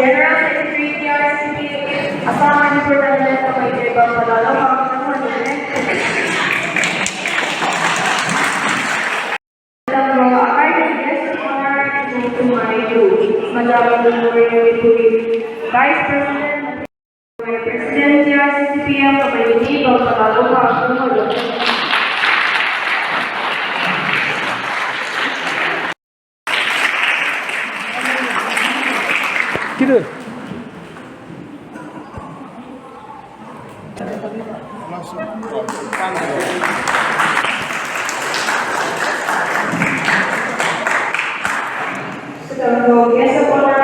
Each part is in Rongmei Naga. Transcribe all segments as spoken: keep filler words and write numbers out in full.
General Secretary, T R C C P, Assam Manipur Nagaland, kamei tei bam palalou bam nang wan ne. Tamro akai tei guest of honour, Tumai Tu, Madam Lungmori Puri, Vice President, President, T R C C P M, kamei tei bam palalou bam nang wan ne. Kidu. Guest of honor,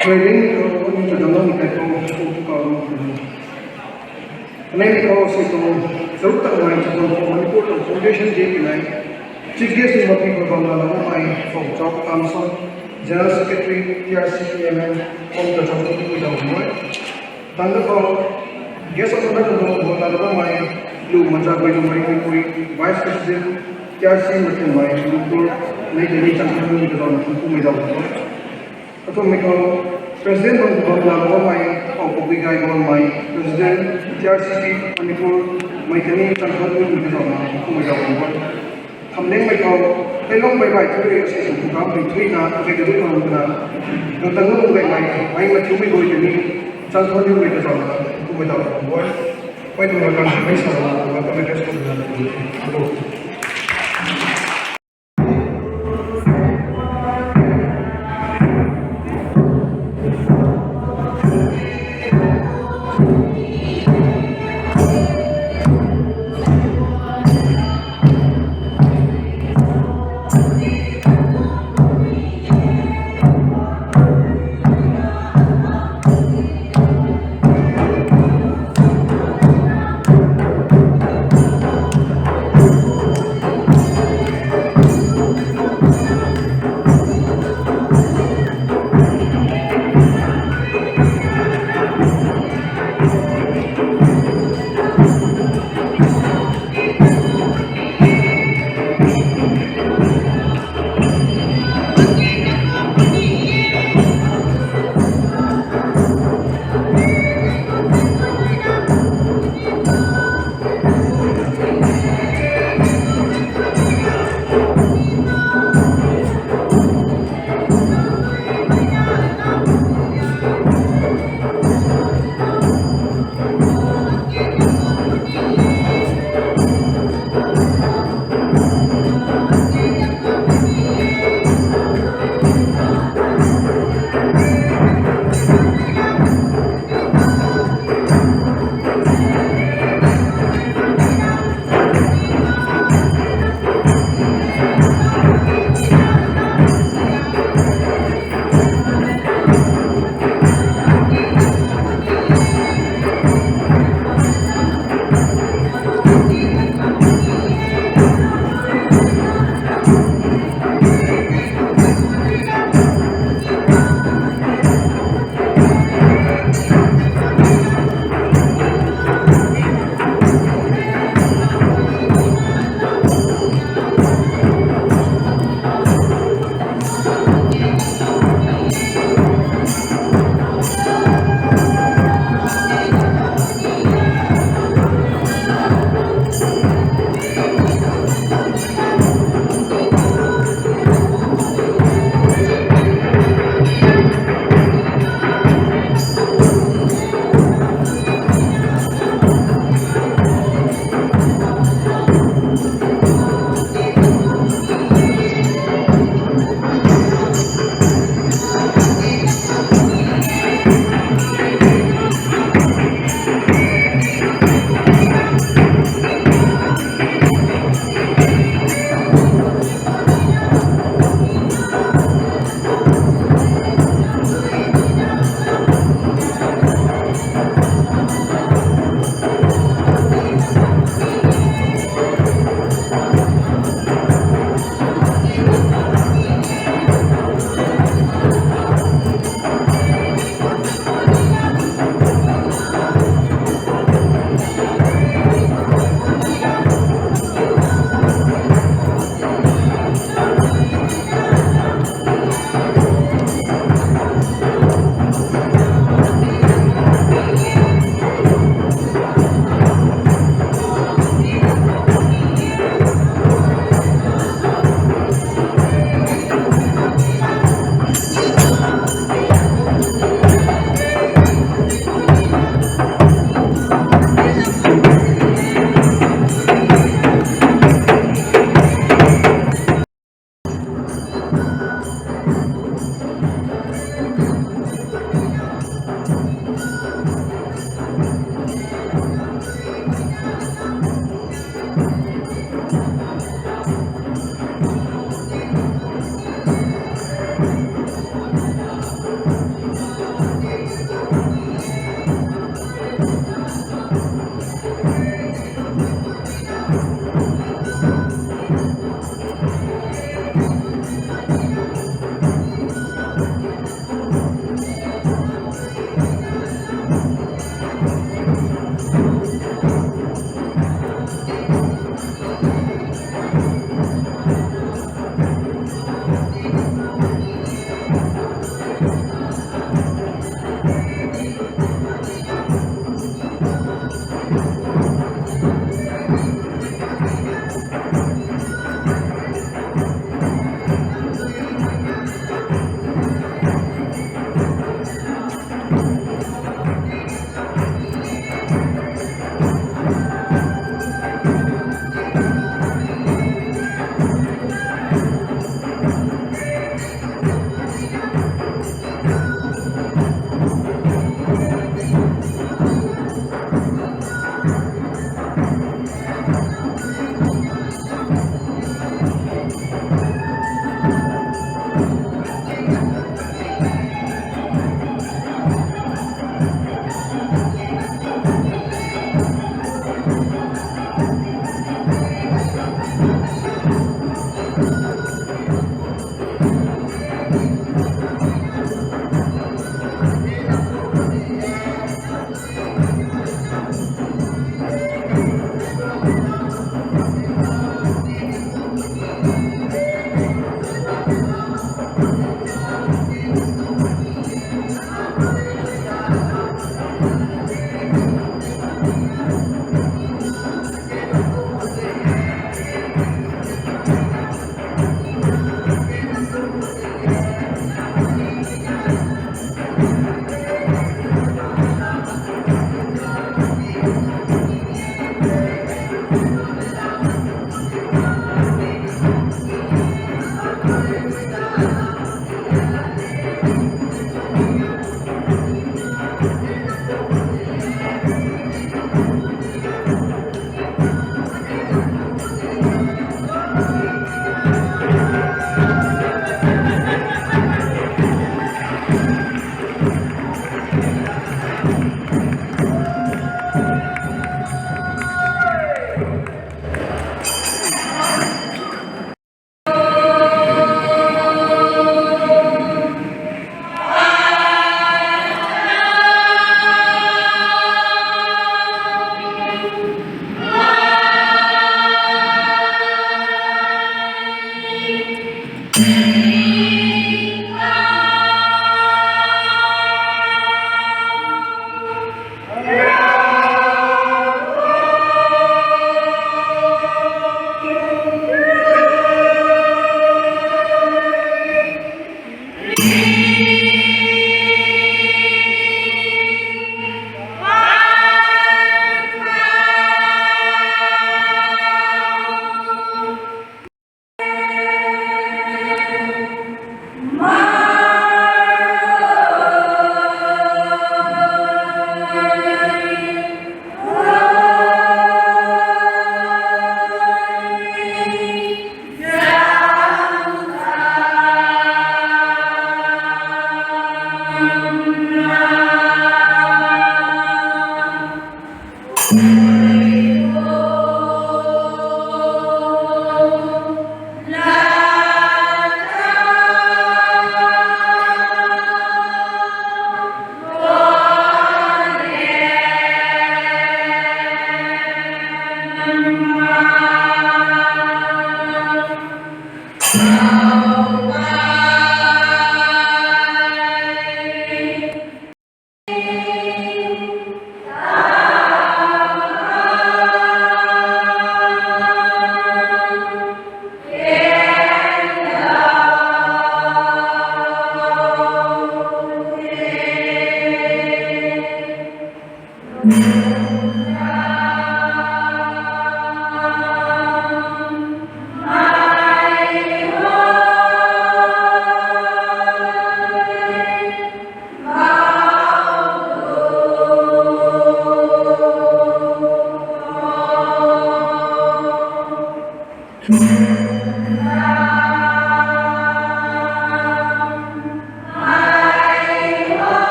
Training ko ni ta dang ni kai ko ko ko ko. Anei ko si ko, zauc tangmei Chakhwang Manipur tuang Foundation Day tei nai, Chief Guest ni mapui khou bam lana bammei Phongchok Thomson, General Secretary, T R C P M M, kum ta cham tu pui dau mai. Tang da khou, Guest of Honor tuang bam lana bammei, Lu Macha Guilumei Manipur, Vice President, T R C Mathumei Manipur, nei tei ni cham tu pui dau na kum pui dau mai. Kathumhmei khou, President bam bam lana bammei, Aw Pukbi Gay Gonmei, President, T R C P Manipur, mei khatni chankhou nunc mei kazauhna, kumhmei zauh bam bam. Khamlengmei khou, Teilongmei bai thui, asei sw program tei thuina, kei kadu khang na, nang tang nunc gaymei, mei mathiumei guay khatni, chankhou nunc mei kazauhna, kumhmei zauh bam bam. Pei tuang kan mei sa la, kumhmei address kumhmei na, hello.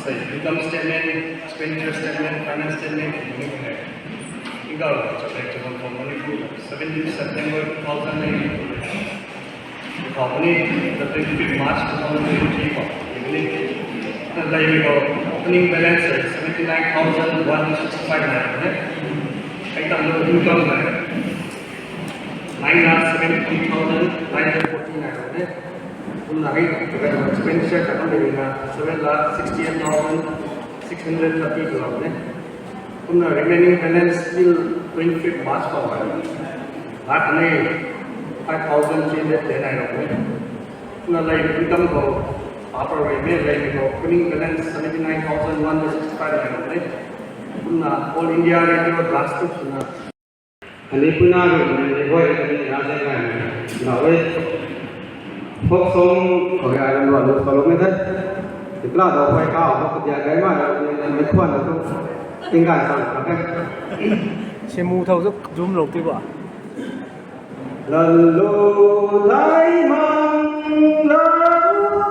Sei income statement, expenditure statement, finance statement, income subject to one for Manipur, seventeenth September two thousand eight. Company, the twenty-fifth March two thousand twenty-three ko, evening. Na leimei khou opening balance hei seventy nine thousand one hundred sixty five nai ne. Kai tam lo income hei nine lakh seventy three thousand nine hundred forty nai ne. Kumna hei expenditure ta kam leimei na seven lakh sixty eight thousand six hundred thirty twelve ne. Kumna remaining balance till twenty-fifth March khou hei lakh kanei five thousand three hundred ten nai ram e. Kumna lei income khou, upper way mei lei khou opening balance seventy nine thousand one hundred sixty five nai ram e. Kumna All India Radio last week swna. Ani puna ru ni hoi ni raja ngai na we. Folk song khou hei ai ram ruan lu salou mei the. Tikla dau hoi ka ho ko tia gai ma ni mei khwan na tu. Tingkai sang kha the. Simu thau zuk zoom lou ti ba. Lalou dai mang lalou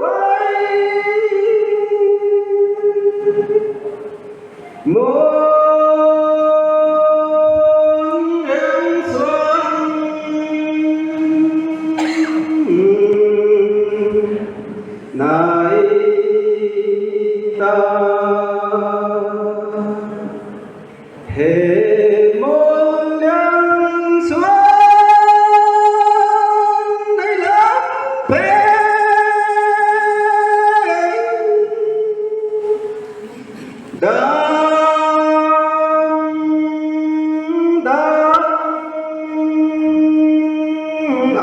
ai. Mong Liang Suan nai ta. He Mong Liang Suan nai lam pe. Dang, dang, a,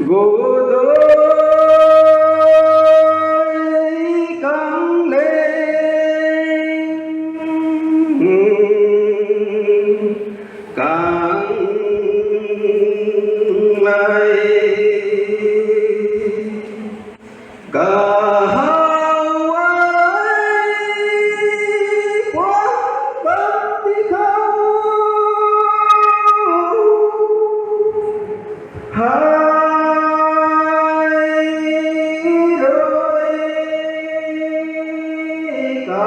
godoi How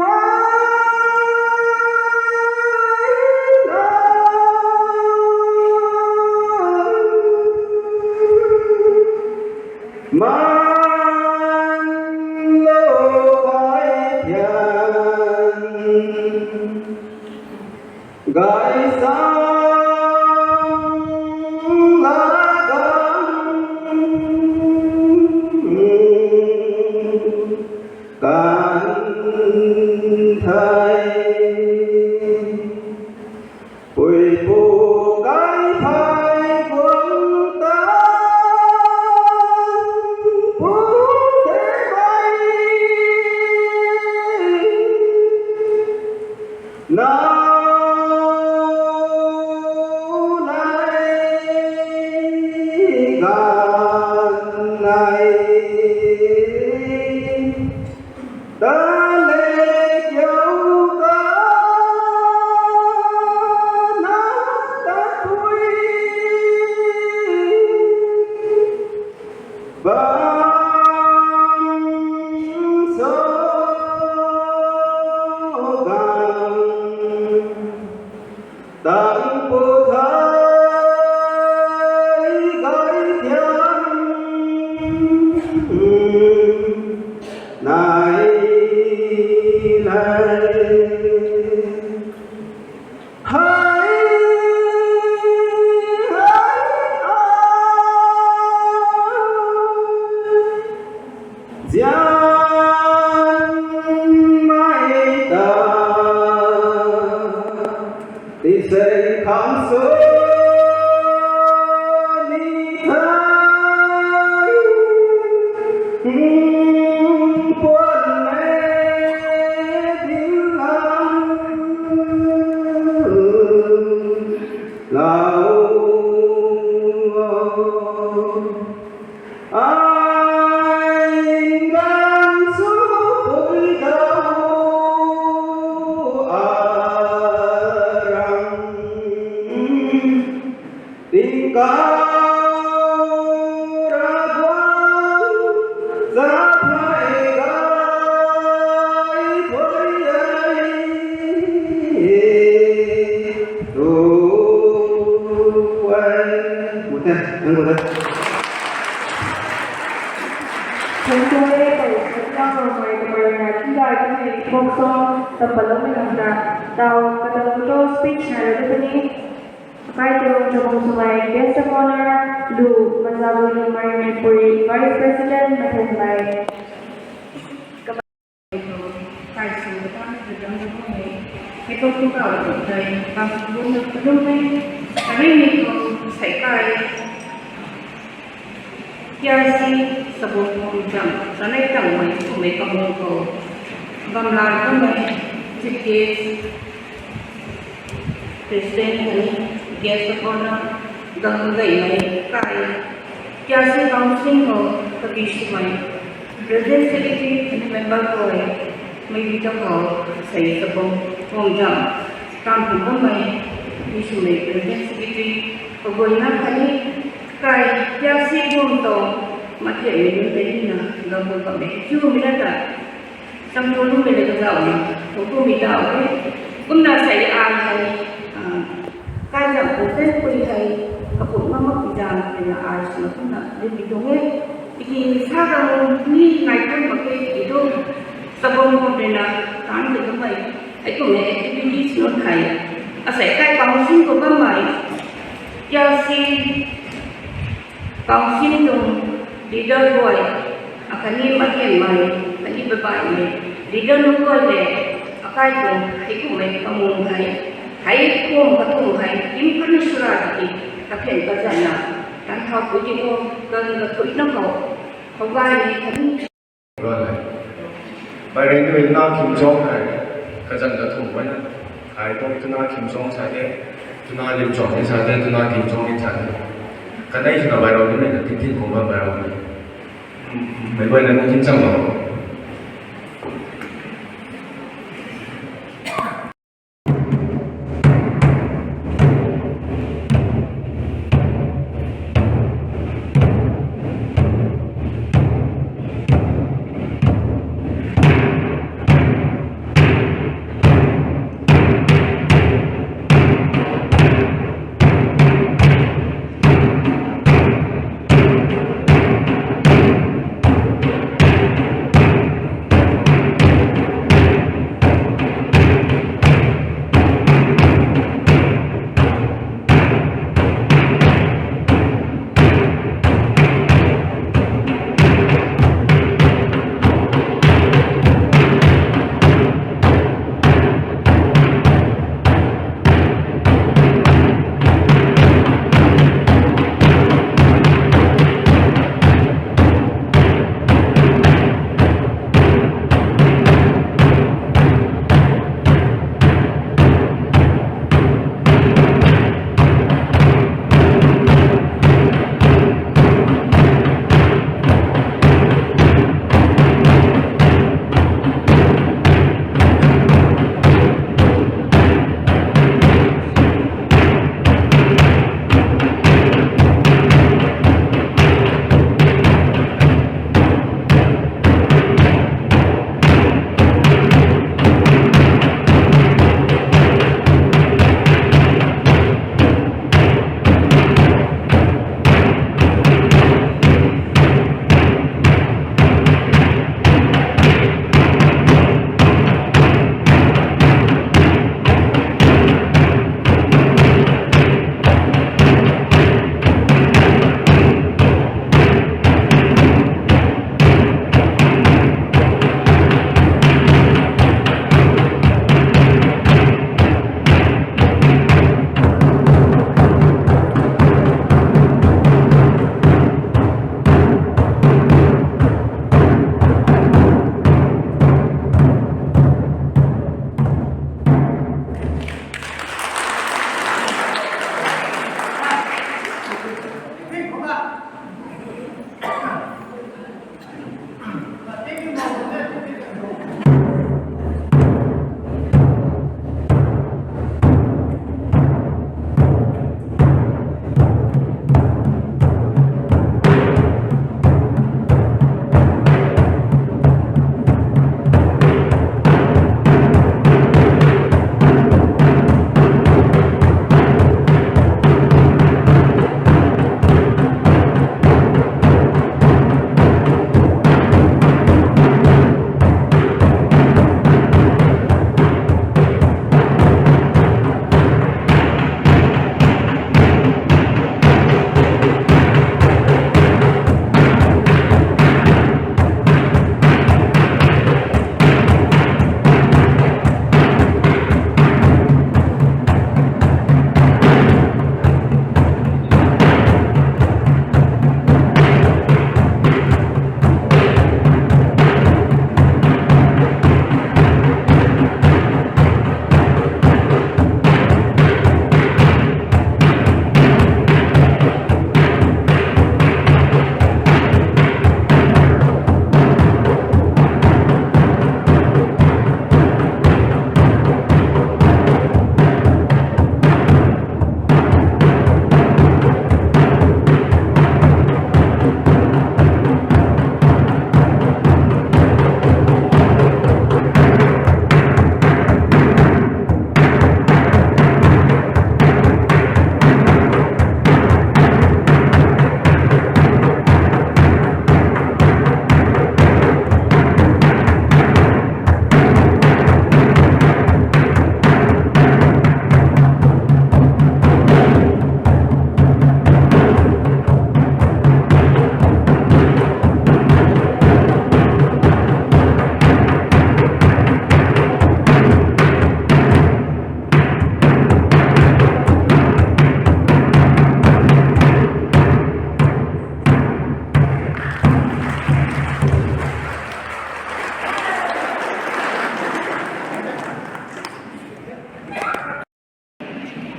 I love man lo kai thian. Gai sang la gang kan thei. Pui pu kai phai guang ta pu the mai. Nau nai gan nai. Ta le kiu ka na ta pui. Bam so gang tang pu thai gai thiam nai nai. Hai, hai, hai. Zian mai ta, tisei kham su ni thai. Hmm, puan le ding lam lau. Ai lam su pui dau a rang. Tingkauh Ravguangc, zaphey gay thuy e, tu e. Mu the, nang mu the. Thank you, eh, tau, tau, tau, mai, mai, mai, mai, tindai, tindai, folk song, tampalou mei nang ta, tau, katang photo speech nai rui puni. Akai tuang chabang swmei guest of honor, Lu Mazalu Liangmei Manipuri Vice President, Mathenmei. Kai sw ta ni zam ni bam ni. Hei kou tu kau tu kai kam bun na kadum ni. Kari ni kou sei kai. Kiasi Sabung Khongzam, Sanei Tangmei, Sumei Kamung khou bam la kamei, Chief Guest, President khatni Guest of Honor, gang gaymei kai, Kiasi Council khou kabi swmei, President Secretary khatni member khou, mei bi ta khou, sei Sabung Khongzam, kam pu kamei, bi swmei President Secretary, kaguayna khatni, Kai, Kiasi bum tuang, mathiammei nunc tei nina, gam bum bammei, kiu mei na ta, cham tu lu mei le kazauh na, tu tu mei dauh e, kumna sei ai hei, ah, kai zam pu ten pui hei, kapum mak mak pui zam, pui na ai sw na kumna, lim mei tuang e, tiki sa gang ni nai kun mak ke, tiki tu, sabon kum rui na, tan tei kamei, hei kum e, activities nunc hei, asei kai council khou bammei, Kiasi, Council tuang leader guay, akhatni mathiammei, khatni babaihmei, leader nunc guay le, akai tuang, hei kummei kamung hei, hei kum kathumh hei, kim khatni sura tiki, kaphian kazanna, tan thau pui tiki, kan kathuina khou, khou gaymei, khatni Bai rui na khim zong hei, kazan kathumh bai na. Ai tuang tuna khim zong sa de, tuna lim zong ni sa de, tuna khim zong ni sa de. Kanei tuna bai rui na, na tin tin khong bai rui na. Mei bai na nung tin chang lo.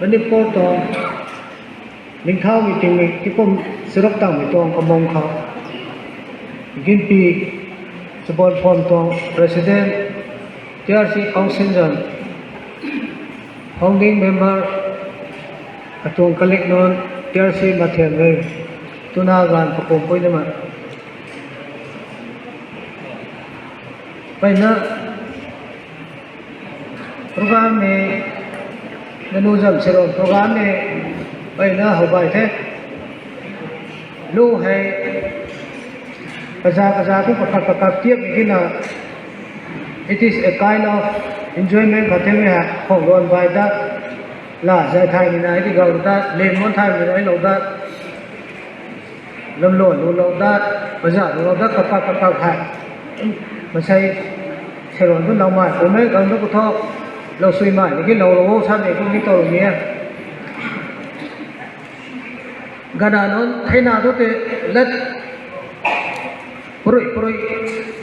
Manipur tuang ningthau meeting ni tingkum charuk tangmei tuang kamung khou, Ginpi, Subornphom tuang President, T R C Council zan, Founding Member, atuang colleague nunc, T R C Mathian le, tuna ganv kapum pui na ma. Peyna, program ni, nanu zam siro program ni, peyna how bai the. Lu hei, kaza kaza tu kakak kakak tiak ni na, it is a kind of enjoyment khat the mi ha, khou luan bai da, la zai thai ni na, di gau da, len mon thai ni na, lou da. Lamlou lu lou dat, baza lu lou dat, kapak kapak hei. Masei, seron tu lou mai, kumei gang tu kutho, lou sui mai, ni ki lou lou, sa ni kum ni tou ni e. Gana nunc, theina tu te, lat, purui, purui,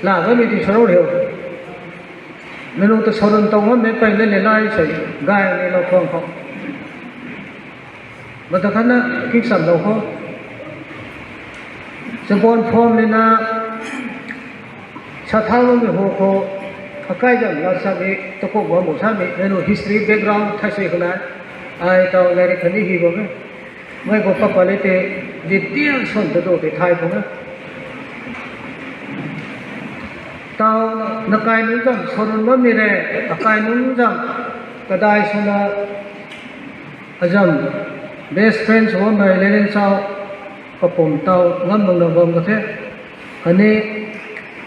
la, ba mi ti sarou riu. Nanu ta sarun tau ngam me pai le le lai sei, gay le lou khwang khou. Mata khatna kiksam lou khou. Subornphom le na, sa thau lou mi ho khou, akai zam la sa mi, takou bam bo sa mi, nanu history background thai sei khou na, ai tau lairik khatni hi bam e. Mei khou papa le te, detail swn ta do te thai khou na. Tau, nakai nunc zam, sarun bam mi re, akai nunc zam, kadai swna, azam, best friend sw bammei Leren Chau, kapum tau ngam bang na bam ka the. Khatni,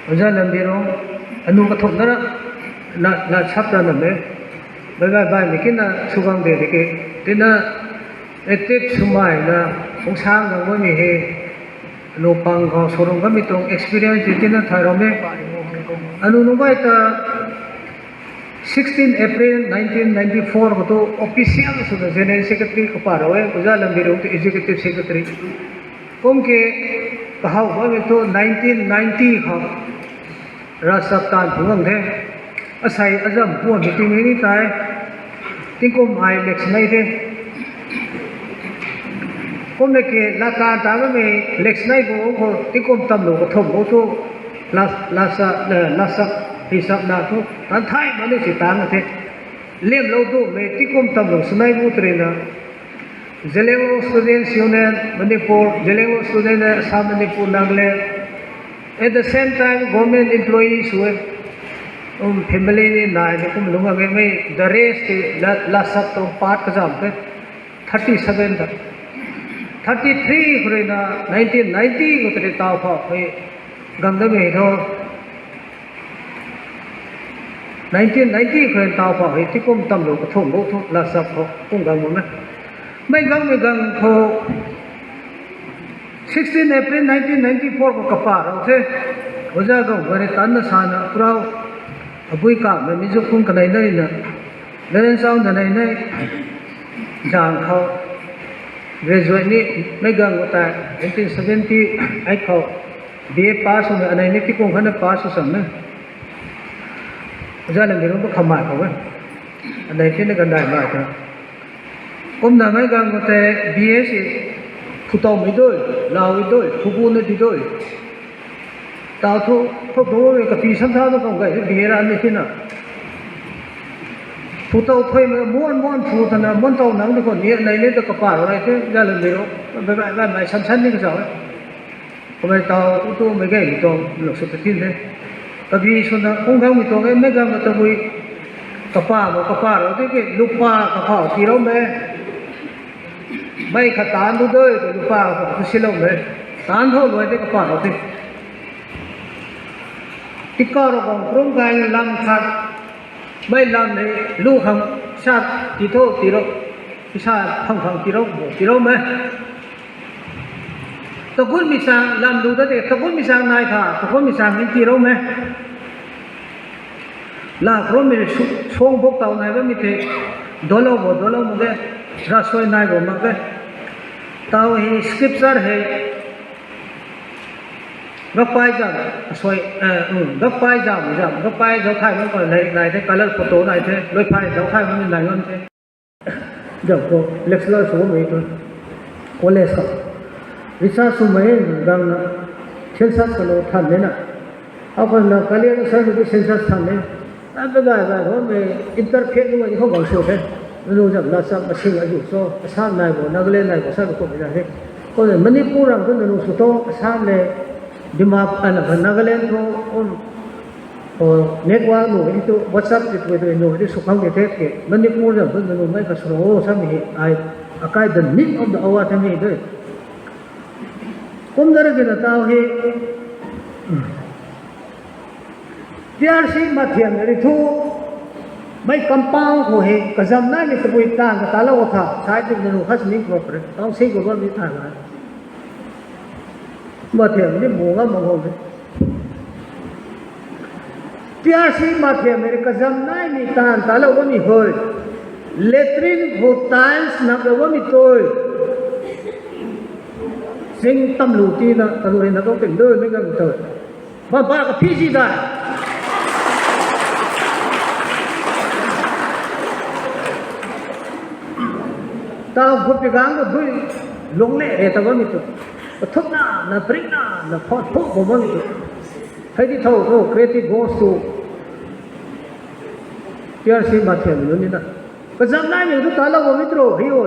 Oja Lambi Rong, anu kathumh na ra, la, la sap ra nam e. Bai bai bai mi kina sw bang de de ke. Tina, active swmei na, kung sang gang bam mi he. Anu pang khou sarun bammei tuang experience ti tina thay ram e. Anu nunc bai ta, sixteen April nineteen ninety-four khou tu official swna General Secretary kapa rou e, Oja Lambi Rong tu Executive Secretary. Kum ke kahaw bammei tu nineteen ninety khou Rajsabha taanv phungc gang the. Asei azam puan meeting ni tei. Tingkum ai election nai the. Kum le ke laa taanv ta bammei election nai bu khou tingkum tamlou kathumh bu thu la, lasa, eh, lasa, hisap na thu, tan thai ma ni si taanv the. Liamlou tumei tingkum tamlou swnai bu tei na. Zeliangrong Students' Union Manipur, Zeliangrong Students' Union Assam, Manipur, Nagaland. At the same time, government employees sw e. Um, family ni nai ni kum lung a mei, the rest ti la, lasa tuang part kazam the. Thirty-seven ta. Thirty-three khou rui na nineteen ninety khou tei tau phau hei gang da mei tho. Nineteen ninety khou rui tau phau hei tingkum tamlou kathumh bu thu lasa khou kum gang bam e. Mei gang mei gang khou sixteen April nineteen ninety-four khou kapa rou the. Oja Gangmei rui tanna sana purau. Abui kamei mi zu khung kanei nai na. Leren Chau na nei nei. Zang khou. Graduate ni mei gang khou tei nineteen seventy-eight khou B A pass swna anei ni tingkum khatna pass sw sam na. Oja Lambi Rong tu khamai khou e. Anei tina gandai mai ta. Kumna mei gang khou tei B A si phutowmei dui, laumei dui, phugu na di dui. Tau thu, thu thu mei kapi sam tha tu kum gay B A ra ni tina. Phutow thuimei muan muan phu tana, muan tow nang tu khou ni, anei ni ta kapa rou e the, Oja Lambi Rong, bai bai bai mai sam san ni kazau e. Kamei tau, u tu mei gay mi tuang, luk sw ta thin the. Kabi swna, kung gang mi tuang e, mei gang mi tabui. Kapa mo, kapa rou, ti ke, lupa, kakhou, tiilou me. Mei khat taanv tu dui, tu lupa, kakhou, tu silou me. Taanv tho luai te kapa rou te. Tika rou kang, krum kai lam khat. Mei lam ni, lu khang, sa, ti tho, tiilou. Isa, phang khang, tiilou, tiilou me. Takunmei chang lam lu ta de, takunmei chang nai kha, takunmei chang ni tiilou me. La khrommei su-, suang bok tau nai bammei the, dolou bo, dolou mak ge, ravsuai nai bo mak ge. Tau hei scripture hei, gakpai zam, suai, eh, um, gakpai zam, zam, gakpai zauc thay bam khou nai, nai the, colour photo nai the, luiphay zauc thay bammei nai ngam the. Dam khou lecturer sw mei tu college khou research swmei gang na census khou than de na. Akhou na kalian sa tu census than de. Ai pe gay gay khou mei interfaith lu ni khou bang sw the. Nanu zam na sa masing azu so Assam nai bo Nagaland nai bo sa khou mei na he. Khou Manipur ram tu nanu sw tho Assam le Dimapur ana Nagaland tho um Network nu di tu WhatsApp di tu tu nu di sw khang di the ke Manipur zam tu nanu mei ka sw ro sa mi hi ai akai the need of the hour the mi de. Kum dar ki na tau hi T R C Mathiam ri thu mei compound khou he kazam nai ni tabui tan ka ta lo tha sai tu nanu khas ni ko pre tau sei ko ba mi ta na. Mathiam ni mu ngam mang ho de. T R C Mathiam ri kazam nai ni tan ta lo ba mi hoi. Latrine khou tiles nak lo ba mi toi. Sing tam lu ti na ta lu na ko ting doi mei ngam toi. Ba ba ka phi si dai. Tau gut pi gang ko dui lung le re ta ba mi tu. Pathum na, na pring na, na phot phot bo ba mi tu. Hei di tho ko creative boss tu. T R C Mathiam lu ni na. Kazam nai mi tu ta lo ba mi tu ro hi o.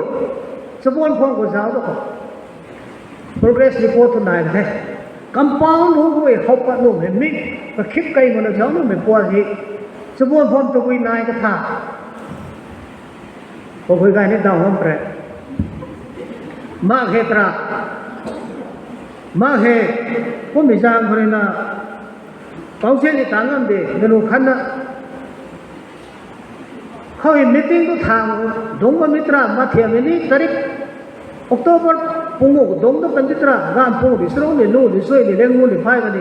Sabon phone ko zau do ko. Progress report tu nai the. Compound hu hu e hou pat nu mei mi. Ka khip kai mo na zau nu mei puan hi. Sabon phone tu gui nai ka tha. Ko gui gay ni dau ngam pre. Mak he tra. Mak he. Kum mi zang khou rui na. Council ni ta ngam de. Nanu khan na. Khou hi meeting tu thang dungc bam mi tra Mathiam ni tarik October pung gu dungc tu kan di tra gam pung di srou ni lu ni sui ni leng mu ni phai kani.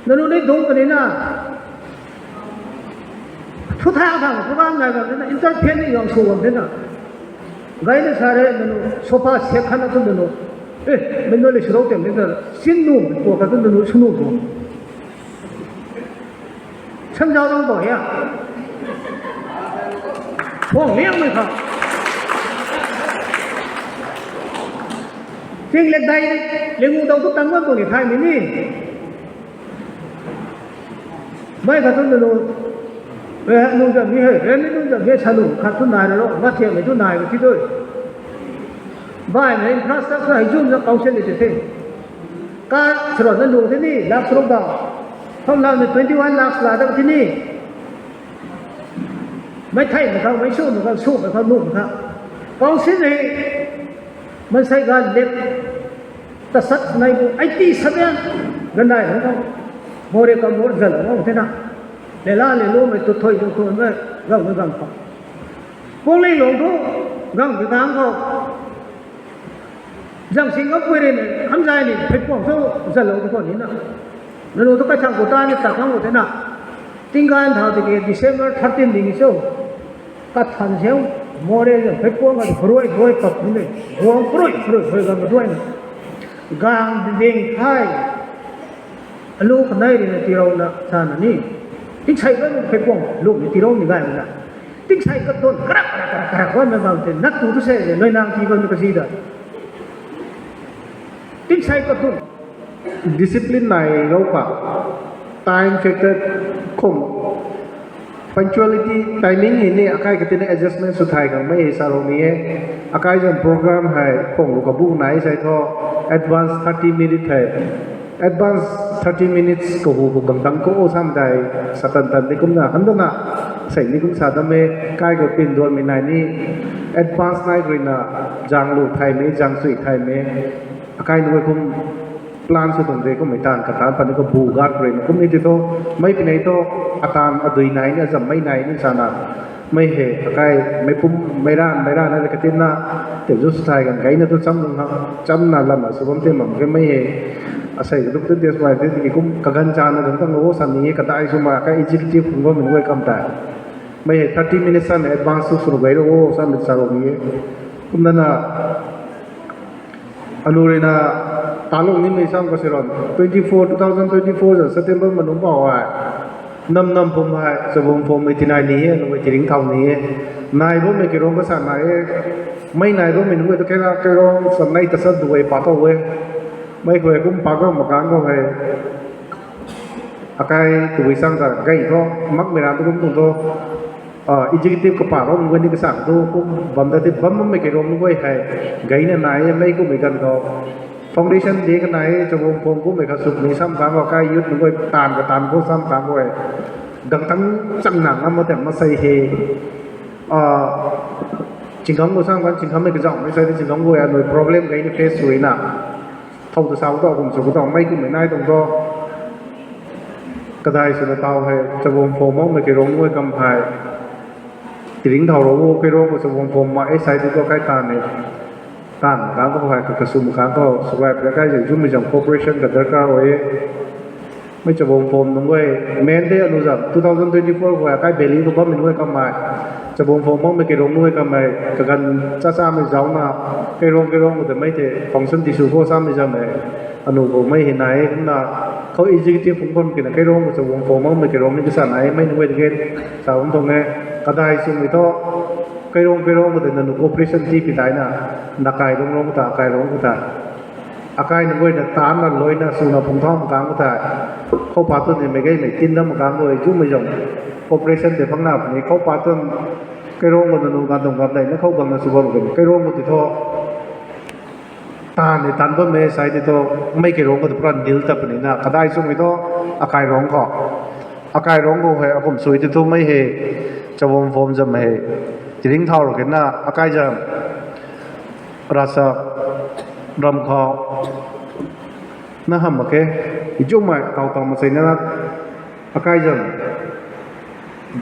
Nanu ni dungc kani na. Thu thang thang program nai bam de na interfaith ni yong sw bam de na. Gay na sa re nanu sofa set khan na tu nanu. Eh, mei nu le srou tem de na. Sin nu, ko ka tu nanu sunu tu. Samzau dang bo hia. Phung liang mei kha. Ting lek dai, leng u dau tu tang bam bo ni thai mi ni. Mei kha tu nanu. Re nu zam mi hei, re mi nu zam mi sa nu kha tu nai ro, Mathiam mei tu nai ro ti doi. Bai mei infrastructure hei zun na council ni te the. Ka sro na lu te ni, lakh srou dau. Khou lam ni twenty one lakhs la dau te ni. Mei thei mei khou, mei su mei khou, su mei khou, nu mei khou. Council hei, mansei ga let, tasat nai bu, eighty seven, ganai hei khou. More ka more zan ngam the na. Le la le lu mei tu thoi tu thoi mei, gang mei gang khou. Pung lei lung tu, gang mei gang khou. Zang sing ngam pui ri ni, hamzai ni, phei puang sou zalou tu khou ni na. Nanu tu kaithang khou ta ni ta khang khou te na. Tinggan thau tiki December thirteen ding sou. Kathan seu, more zang phei puang ka tu pruai pruai pap ni. Guang pruai pruai pruai gang pruai na. Gang ding thai. Alu kanei rui na tirou na sa na ni. Tingsei ka phei puang lu ni tirou ni gay na. Tingsei ka tun karak karak karak karak wan na bam te nat tu tu se nui nang ti bam ni kasi da. Tingsei ka tun. Discipline nai rou pa. Time factor khum. Punctuality, timing hei ni akai kati ni adjustment sw thay khang mei sa rou ni e. Akai zam program hei khung lu kabu nai sai tho advance thirty minute hei. Advance thirty minutes kahu khou gang dang khou sam dai satan tan di kumna han dana sei ni kum sa dam e kai khou tin duan mi nai ni advance nai rui na zang lu thay mei zang sui thay mei akai nu kum plan sw tuang de kummei taanv kataanv pan ni khou bu gat rui na kum ni ti tho mei pi nei tho ataanv adui nai ni azam mei nai ni sana mei hei akai mei pum mei ran mei ran na katinna tei zu sw thay kan kai na tu cham na cham na lam a sw bam te mam ke mei hei asei ka tu tu test bai te tiki kum kaganv chana dang tang lo sa ni kadai sw ma ka executive kum bam mei kam ta mei hei thirty minutes sa mei advance sw sw gai ro sa mei sa ro ni kumna na Anu rui na talung nimei sam kasiron twenty four, two thousand twenty four zan September manung bau ai. Nam nam pum ai, chabum pum eighty nine ni e, nung eighty ring thau ni e. Nai bammei Keirong kasa nai e. Mei nai bammei nunc guay tu kheina Keirong sa nei ta sa duay pa tho e. Mei khou e kum pa gam makan khou hei. Akai tabui sang ta gay tho, makmei ran tu kum tuang tho. Ah, executive kapa rong nunc guay ni kasa tu kum bam da ti bam bammei Keirong nunc guay hei. Gayna nai e mei kummei ganv khou. Foundation de kanai e, Chabuang Phom kummei kha suk ni sam kang khou, akai youth nunc guay taanv ka taanv khou sam kang khou e. Gang tang chang nang ngam ma tei masei he. Ah, Chingkham khou sam kan Chingkhammei kazauhmei sai di Chingkham khou e, anui problem gay ni face sw na. Thow ta sa khou ta kum sw khou ta mei kummei nai tuang tho. Kadai swna taw hei, Chabuang Phom makmei Keirong nunc guay kam hei. Tiringc thau rou o, Keirong khou Chabuang Phom ma e sai di tu kai taanv e. Taanv kang khou hei, ka kasum kang khou, subscribe ra kai zam, zumei zam cooperation ka darkar e. Mei Chabuang Phom nunc guay, main de anu zam, two thousand twenty-four khou akai Valley khou bammei nunc guay kamei. Chabuang Phom makmei Keirong nunc guay kamei, kaganv cha chamei zauna, Keirong Keirong khou ta mei tei function tisw khou samei zam e. Anu khou mei hei nai e, kumna, khou executive phungc bam kina Keirong khou Chabuang Phom makmei Keirong ni kasa nai e, mei nunc guay ta ge, sa bam tuang e, kadai swmei thu, Keirong Keirong khou tei nanu cooperation ti pi taina, nakai rong rong ta, akai rong khou ta. Akai nunc guayna taanna luaina swna phungc thau makang khou tei. Khou pa tun ni mei gaymei tin dam makang khou e, zumei zam. Cooperation tei phangna puni, khou pa tun Keirong khou nanu ganv tuang gam dei na khou bangna sw bam kani, Keirong khou ti thu. Taanv ni taanv bammei sai ti thu, mei Keirong khou tu pura nil ta puni na, kadai swmei thu, akai rong khou. Akai rong khou hei, akum sui ti thu mei hei, Chabuang Phom zam hei, tiringc thau rou kena, akai zam, rasa, ram khou, na ham mak khe, zumei, taw taw masei na, akai zam,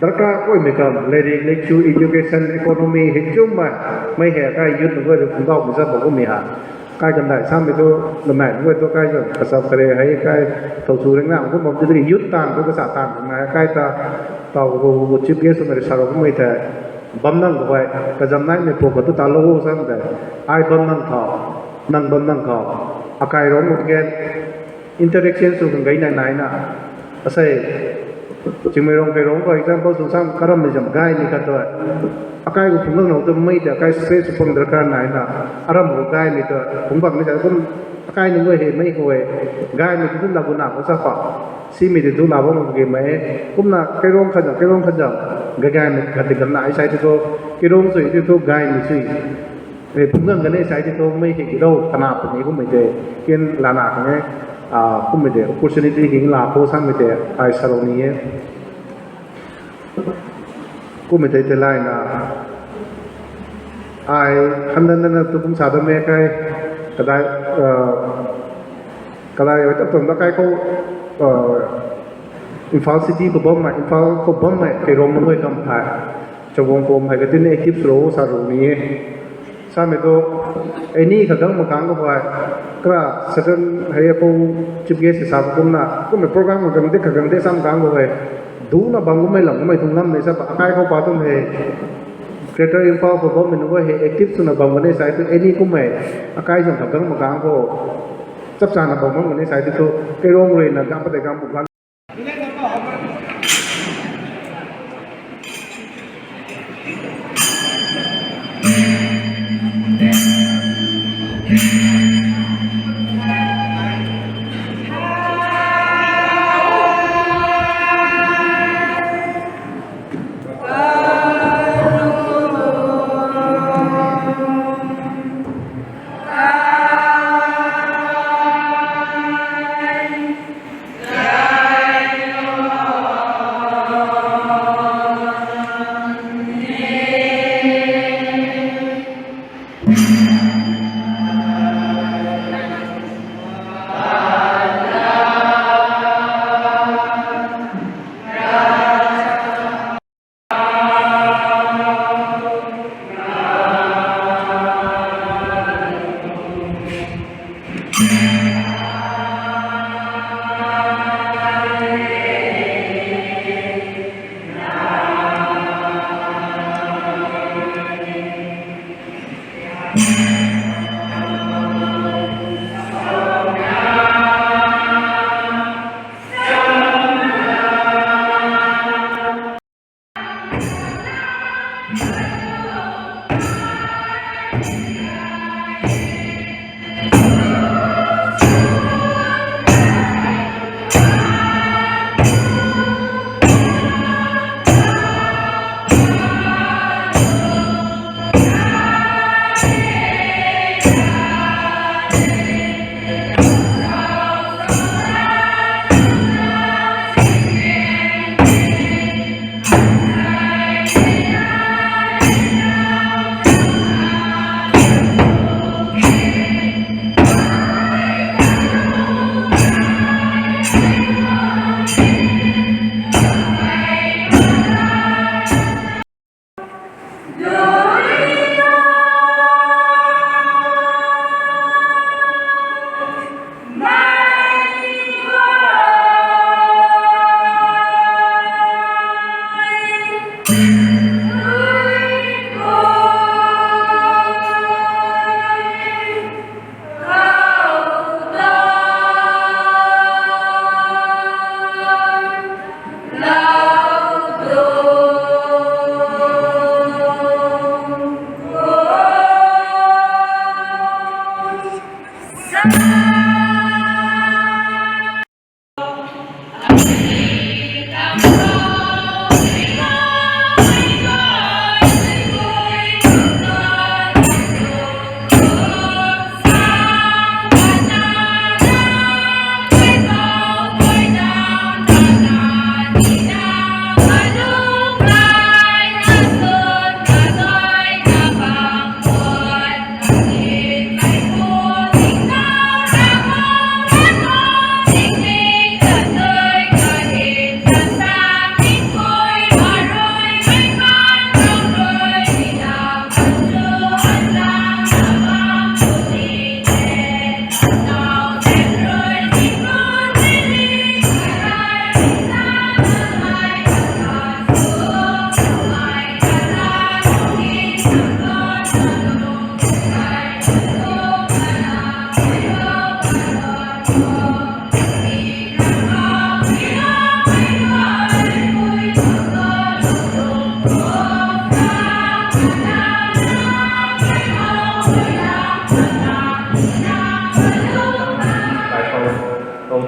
darkar kuaymei kam, lerik, lekchu, education, economy, hei zumei, mei hei akai youth nunc guay rui phungc dau pu zat bam kummei ha. Kai kandai samei thu, namei nunc guay thu kai zam, kachap kare hei kai, thow chu ringna, kum bam ti tiki youth taanv thu kasa taanv nai, akai ta, taw khou chief guest swmei rui sa rou kummei tei, bam nang khou hei, kazam naimei phu khou tu talou o sam tei, ai bam nang khou, nang bam nang khou, akai rong khou ke, interaction sw khang gay nai naina. Asei, Chingmeirong Keirong khou example sw sam karammei zam gaymei khat tu e. Akai khou phungc gang nau tu mei tei akai space sw pang darkar naina. Aram khou gaymei tu phungc bangmei zam kum akai nunc guay hei mei khou e. Gaymei tu tu la gu na khou sa pa. Simei tei tu la bam mak ge mei. Kumna Keirong khat zam, Keirong khat zam. Gay gaymei khat tei ganv na ai sai ti thu. Keirong sui ti thu gaymei sui. E, phungc gang kan e sai ti thu mei hei kidau kana puni kummei tei kin lana khang e, a, kummei tei opportunity king la khou sammei tei ai sa rou ni e. Kummei tei tei laina ai handan na tu kum sa da mei kai kadai, a, kadai oi ta tuang da kai khou, a, Imphal City khou bammei, Imphal khou bammei Keirong nunc guay kam hei, Chabuang Phom hei katin active sw rou sa rou ni e. Samei thu, ai ni kha gang makang khou hei, kara certain hei apu chief guest sa kumna, kummei program kha gang de kha gang de sam kang khou hei, duna bam kummei lam kummei thung lam nei sa pa, akai khou pa tun hei, Greater Imphal khou bammei nunc guay hei active swna bam kan e sai tu, ai ni kummei, akai zam kha gang makang khou, chapchana bam bam kan e sai tu thu, Keirong ruina gang pa tei gang pu gan.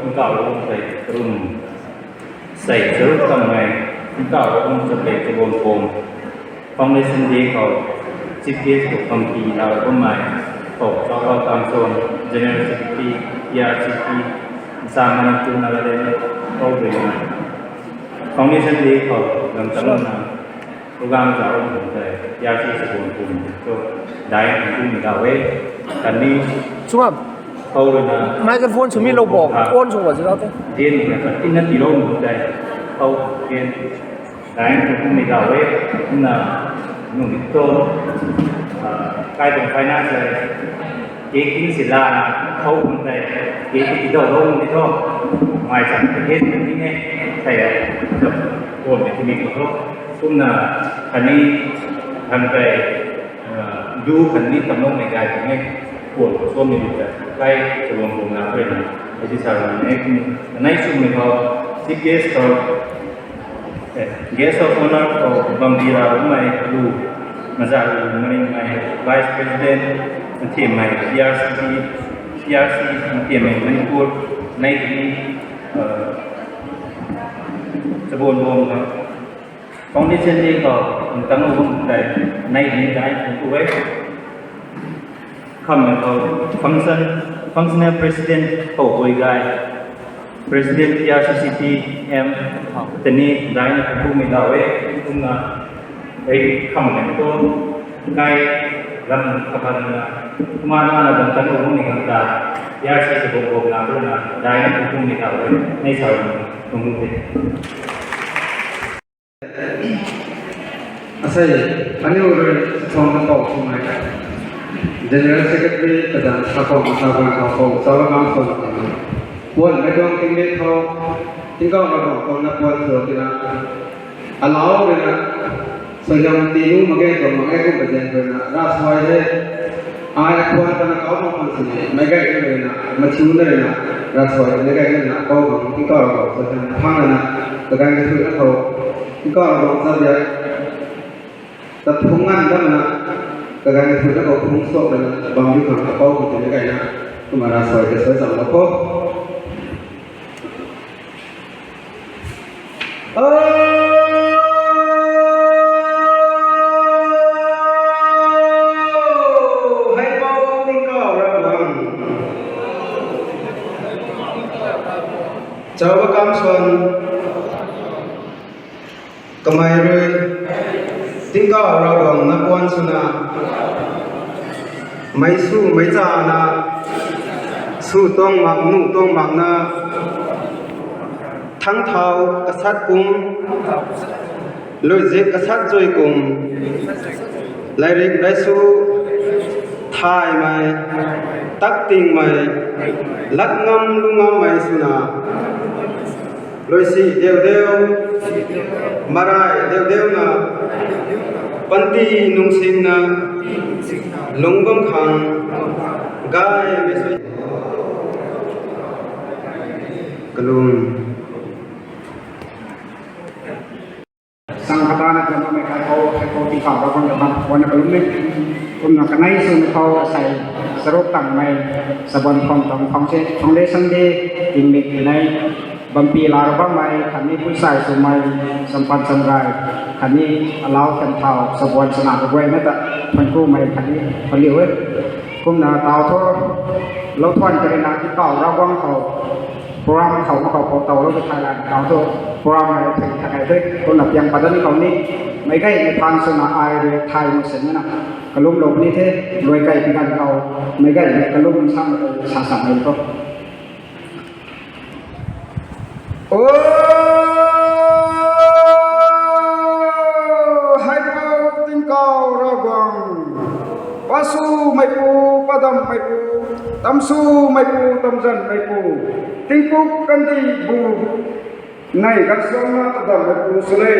Tingkauh Ravguangc tei karum sei charuk tangmei, Tingkauh Ravguangc Chaplei Chabuan Pum Foundation Day khou Chief Guest khou Bampi Lau Bammei, Pou Chauba Kamson, General Secretary, P R C P, Assam Manipur Nagaland, Pou Rui Foundation Day khou lam tangna program zauc tei P R C Chabuan Pum tu dai tangmei zauc e. Khatni Sungam, Pou Rui na microphone swmei lou bo, on sw bo zau te. Din na khat tina tiilou tei Pou Gen Daeng tu kummei zauc e, kumna nunc ni tu, ah, kai tuang finance le, cake tin si lana, khou kum tei, cake ti dau lou ni tu, mai chang tei het ni e, tei, kummei timi tu, kumna, khatni, thang tei, ah, du khatni tamloumei gay tang e, kuan khou suam ni tei, kai, Chabuan Pum na, koi na, ai ti sa rana e, kum, kanei swmei khou, Chief Guest khou, Guest of Honour khou Bampi Lau Bammei, Lu Maza Lu Maringmei, Vice President, Nthiammei, P R C, P R C, Nthiammei Manipur, nei tini, uh, Chabuan Pum Foundation Day khou, ntang lou bam tei, nei tini dai thank you e. Khamna khou function, functional president khou Bui Gay, president P R C C P M, tini daina kummei zauc e, kumna, ei khamna tu, kai lam khaban na, kumna na dan tan lou ni kan ta, P R C Chabuan Pum na tu na, daina kummei zauc e, nei sa lou ni, kum ni. Asei, aniu rui song na pou swmei. General Secretary, kazan sa pou, sa ban khou pou, sa ban khou. Puan mei tuang tingmei khou, tingkauh na tuang tuang na puan sw tina. Alau rui na, suaihiam ti nu mak ge tuang mak ge kum kazian rui na, ravsuai de. Ai na puan kana kau mak pan sini, mei gay rui na, machu na rui na, ravsuai mei gay rui na, pou bang tingkauh ravguangc suaihiam phang na, kaganv kathui na khou, tingkauh ravguangc sa biak, ta phung ngan dam na, kaganv kathui na khou phung suak na, bam di khang kapou khang tini gay na, kumna ravsuai ta suai cham lou khou. Hei pou tingkauh ravguangc. Chauba Kamson. Kamei rui, tingkauh ravguangc na puan swna, mei sw mei chana, sw tuang mak nu tuang mak na, thangc thau kasat kum, luizik kasat zui kum, lairik laisu, thaymei, taktingmei, lat ngam lu ngammei swna, luisi deu deu, marai deu deu na, panty nungsingna, lungc bam khang, gaymei sui. Kalum. Sang khatana twna mei kai khou, kai khou tingkauh ravguangc ta bam, wana kalum e. Kumna kanei swmei khou asei, charuk tangmei, Chabuan Pum tuang foundation, foundation day, tingmik tinei, Bampi Lau Bammei, khatni Puisai Swmei, Sampan Samgay, khatni Alau Thiam Thau, Chabuan Chana Kaguayna ta, thuan kumei khatni, thuan liu e. Kumna tau thu, lou thuan karina tingkauh ravguangc khou, program khou na khou khou tau lou tu thai lan, tau thu, program hei thei thak kai the, kumna piang padan khou ni, mei gay mei phaan swna ai rui thai mak sin na, kalum lou ni the, luai kai pi ganv khou, mei gay mei kalum sam sa sa mei thu. O, hei pou tingkauh ravguangc, pa swmeipu, pa dammeipu, tam swmeipu, tam zanmeipu, tingpuk kandih bu, nei gansuangna ta dammeipu sw le,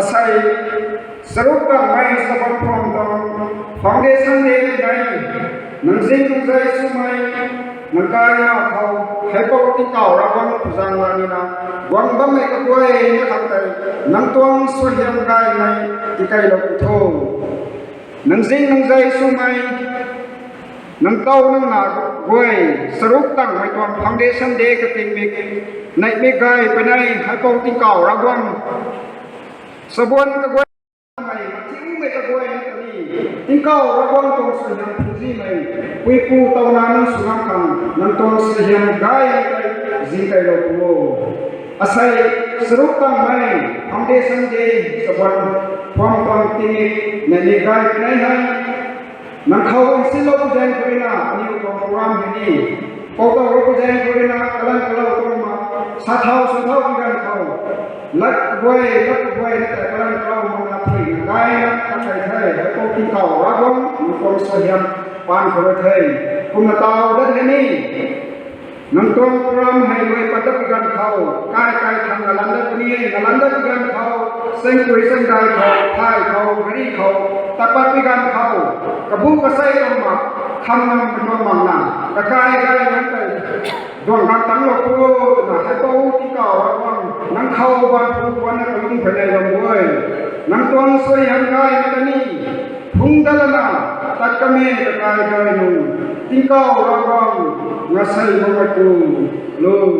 asei, charuk tangmei Chabuan Pum tuang foundation day nei, nang zing nang zai swmei, nang kaina khou, hei pou tingkauh ravguangc khuzang la nina, guang bammei kaguayna khang tei, nang tuang suaihiam gaymei, tikeilou pu tho. Nang zing nang zai swmei, nang tou nang na, guay, charuk tangmei tuang foundation day katingmik, neihmik gay puni hei pou tingkauh Ravguangc, sabuan kaguay mei, mathiumei kaguay ni ta ni, tingkauh Ravguangc tuang suaihiam phungzimei, puipu tauna nunc sw ngam khang nang tuang suaihiam gay tei zingkeilou pu o. Asei, charuk tangmei foundation day, sabuan, phuam tuang tingmik, neihmik gay puni hei nang khou nsinlou pu zaeng khou rui na aniw tuang program hei ni, pou tow rou pu zaeng khou rui na kalan kalou tuang ma, sa thau sa thau pi ganv khou, lat kaguay lat kaguay na tei kalan kalou mana thei na gayna khat kai the, hei pou tingkauh Ravguangc nang tuang suaihiam paan khou rui the. Kumna taw dat hei ni, nang tuang program hei guay pat dat pi ganv khou, kai kai thang nalan dat puni e, nalan dat pi ganv khou, sengkui sengdai khou, thay khou, gari khou, tat pat pi ganv khou, kabu kasei tuang mak, kham ngam tuang makna, kakai gay nang tei duang gang tangclou pu, twna hei pou tingkauh Ravguangc nang khou ban phu guanna kalum pheynei bam guay, nang tuang suaihiam gay na ta ni, phung dat lana, tat kamei kakai gay nung, tingkauh Ravguangc, ngasei bammei pu, lung